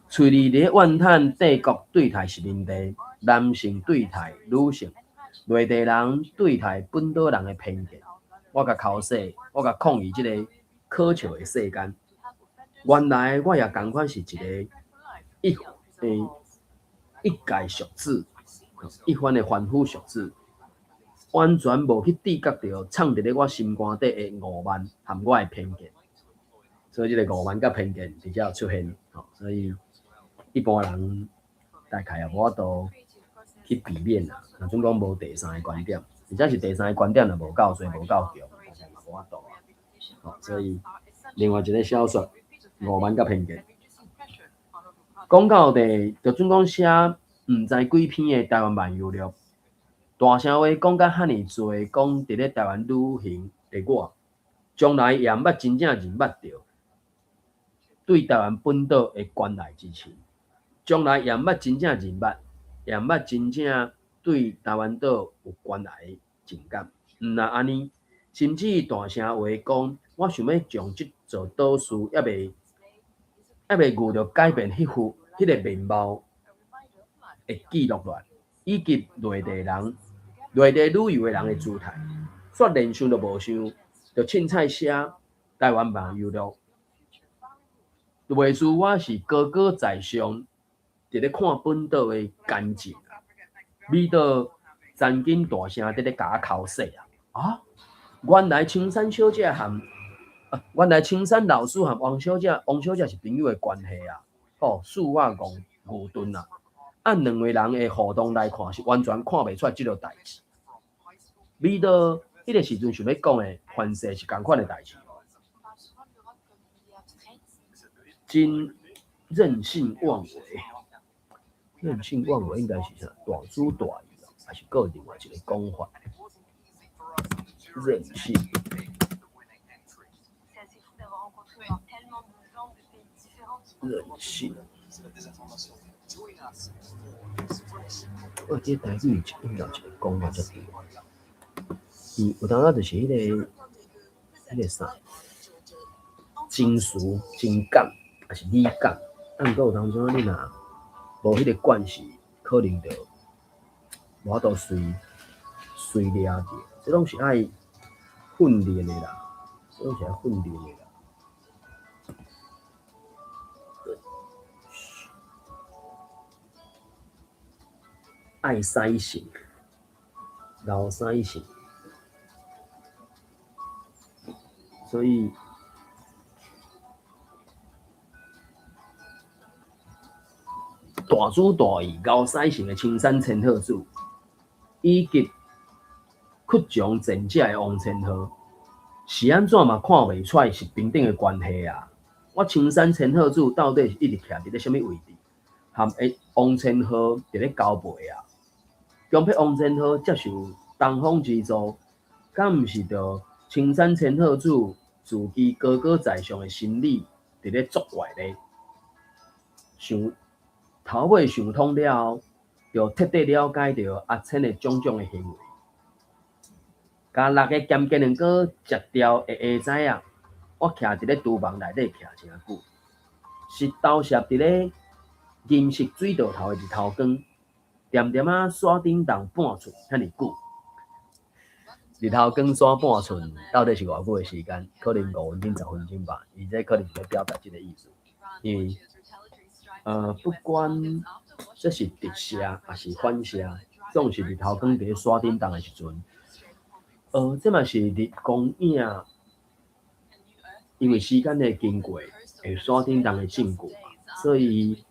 喙裡咧怨嘆帝國對待殖民地，男性對待女性，內地人對待本島人的偏見。我共剾洗，我共抗議這个可笑的世間。原來我也仝款是一个一介俗子，一番的凡夫俗子，完全無去知覺著藏佇咧我心肝底的傲慢和我的偏見。所以這个傲慢佮偏見佇遮有出現，吼，所以一般人大概也無法度去避免啦。若準講無第三个觀點，而且是第三个觀點若無夠濟、無夠強，大概嘛無法度啊。吼，所以另外一个小說《傲慢佮偏見》，講到底，就準講寫毋知幾篇的台灣漫遊錄，大聲話講甲遐爾濟，講佇咧台灣旅行的我，將來也毋捌真正認捌著對台灣本島的關愛之情，將來也毋捌真正認捌，也毋捌真正對台灣島有關愛的情感。毋若按呢，甚至大聲話講，我想欲將這座島嶼猶未遇著改變彼副彼个面貌會記錄落來，以及內地人、內地旅遊的人的姿態，煞連想都無想，就凊彩寫台灣漫遊錄。袂輸我是高高在上，佇咧看本島的乾淨。美島曾經大聲佇咧共我剾洗啊！啊，原來青山小姐和啊，原來青山老師和王小姐、王小姐是朋友的關係啊！吼，恕我戇愚鈍啊！按兩位人的互動來看，是完全看袂出來這个代誌。美島彼个時陣想欲講的，凡勢是仝款的代誌。真任性妄為，任性妄為應該是啥？大主大意哦，還是閣有另外一个講法？任性。任性。我這台語應該有一个講法才對。伊有當仔就是彼个啥，情緒、情感，抑是理解。啊，毋過有當陣你若無彼个關係，可能就無法度隨隨掠著。這攏是愛訓練的啦，這攏是愛訓練的啦。愛使性，老使性，所以大主大意、𠢕使性的青山千鶴子，以及屈從前者的王千鶴，是按怎嘛看袂出來是平等的關係啊！我青山千鶴子到底是一直徛佇咧啥物位置？含王千鶴佇咧交陪啊！強迫王千鶴接受東方之助，敢毋是著青山千鶴子自己高高在上的心理佇咧作怪咧？想頭尾想通了後，就徹底了解著阿千的種種的行為。共六个鹹雞卵糕食掉的下知啊！我徛佇咧廚房內底徛誠久，是投射佇咧銀色水道頭的日頭光，恬恬仔山頂動半寸遐爾久。日頭光山半寸，到底是偌久的時間？可能5分鐘、10分鐘吧。伊這可能是咧表達這个意思，因為不管這是直射抑是反射，總是日頭光佇咧山頂動的時陣，這嘛是日光影，因為時間的經過，會山頂動的證據嘛，所以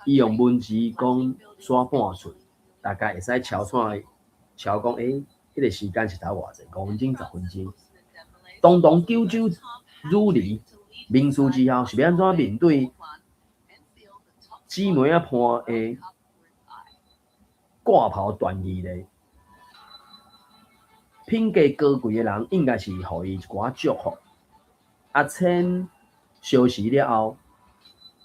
伊用文字講山半寸，大概會使敲出來，敲講，彼个時間是達偌濟，5分鐘、10分鐘。堂堂九州女兒，明事之後是欲按怎面對姊妹仔伴的割袍斷義咧？品格高貴的人，應該是予伊一寡祝福。阿千消失了後，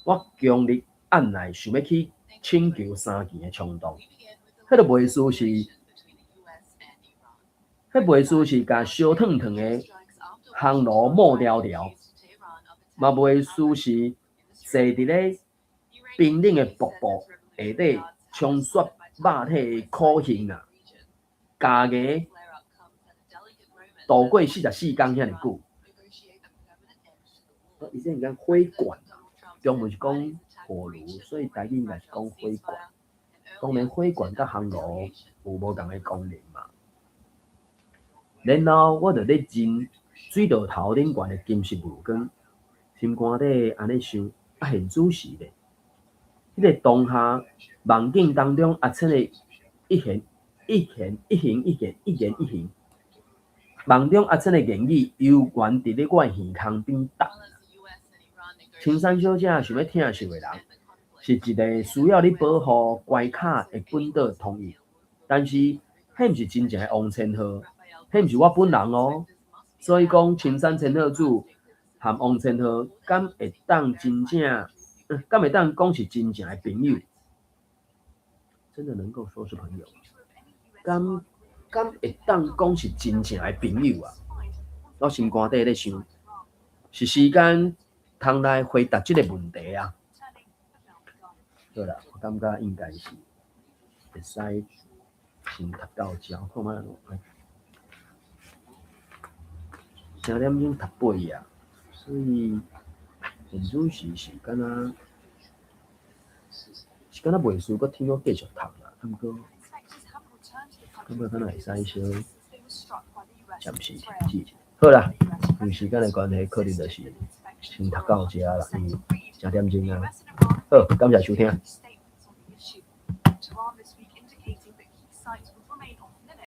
我強力按捺想欲去請求三更的衝動。彼个袂輸是，彼袂輸是共燒燙燙的烘爐冒條條，嘛袂輸是坐佇咧冰冷的瀑布下底沖刷肉體的苦行啊！咬牙度過44工遐爾久。伊這講火罐，中文是講火爐，所以台語應該是講火罐。當然，火罐佮烘爐有無仝的功能嘛。然後我就咧認水道頭頂懸的金色燭光，心肝底按呢想：啊，現主時咧，彼個當下夢境當中，阿千的一言一言一行一言一言一行，夢中阿千的言語猶原佇咧我的耳空邊盪。青山小姐想欲疼惜的人，是一个需要你保護關卡的本島統一，但是，彼毋是真正的王千鶴，彼毋是我本人哦。所以講，青山千鶴子和王千鶴敢會當真正，敢會當講是真正的朋友？真的能夠說是朋友？敢會當講是真正的朋友啊？我心肝底咧想，是時間通來回答這個問題啊。好啦，我感覺應該是會使先讀到遮，看覓來。3點鐘讀8頁，所以現主時是敢若是敢若袂輸，閣聽閣繼續讀啦。啊，毋過感覺敢若會使小暫時停止一下。好啦，因為時間的關係，可能就是先讀到遮啦，因為3點鐘啊。好，感謝收聽。 Tehran this week indicating that key sites